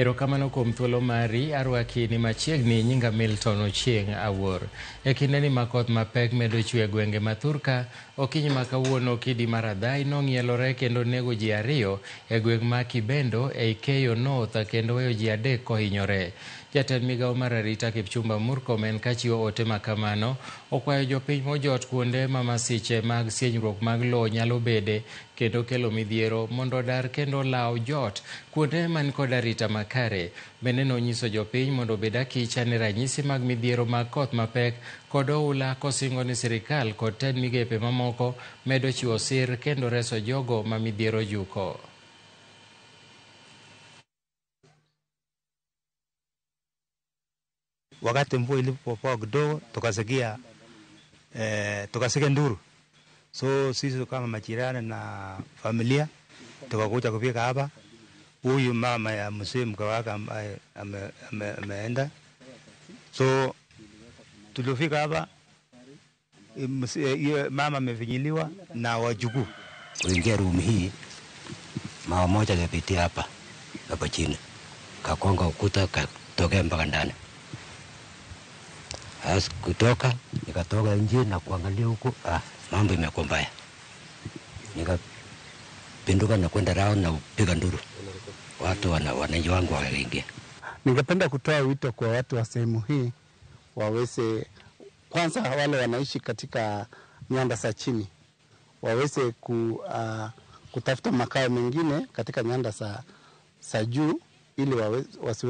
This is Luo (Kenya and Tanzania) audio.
Erokamano kuom thuolo mari, arwaki ni machiegni nyinga Milton Ochieng' Awuor. E kindeni ma koth mapek medo chwe e gwenge ma thurka, okinyi ma kawuono kidi mar adhai nong'ielore kendo nego ji 2 e gweng' ma Kibendo ei Keyo North kendo weyo ji 3 kohinyore. Jatend migawo mar arita Kipchumba Murkomen kachiwo ote makamano, okwayo jopiny mojot kuonde ma masiche mag sienyruok mag lowo nyalo bede kendo kelo midhiero mondo odar kendo olaw jot kuonde man kod arita makare. Bende nonyiso jopiny mondo obed akicha ne ranyisi mag midhiero mag koth mapek kod oula kosingo ni sirikal kod tend migepe mamoko medo chiwo sir kendo reso jogo ma midhiero juko. Wakati mvua ilipopoa kidogo tukasikia nduru. So sisi kama majirani na familia tukakuja kufika hapa. Huyu mama ya mzee mke wake ambaye ameenda. So tulifika hapa, mama amefinyiliwa na wajukuu. Kuingia room hii mama moja akapitia hapa hapa chini, kakonga ukuta katokea mpaka ndani. As kutoka nikatoka nje na kuangalia huko, mambo imekuwa mbaya. Nikapinduka na kwenda round na kupiga nduru. Watu wananchi wangu wakaingia. Ningependa kutoa wito kwa watu wa sehemu hii waweze, kwanza wale wanaishi katika nyanda za chini waweze kutafuta makao mengine katika nyanda za juu ili wasiwe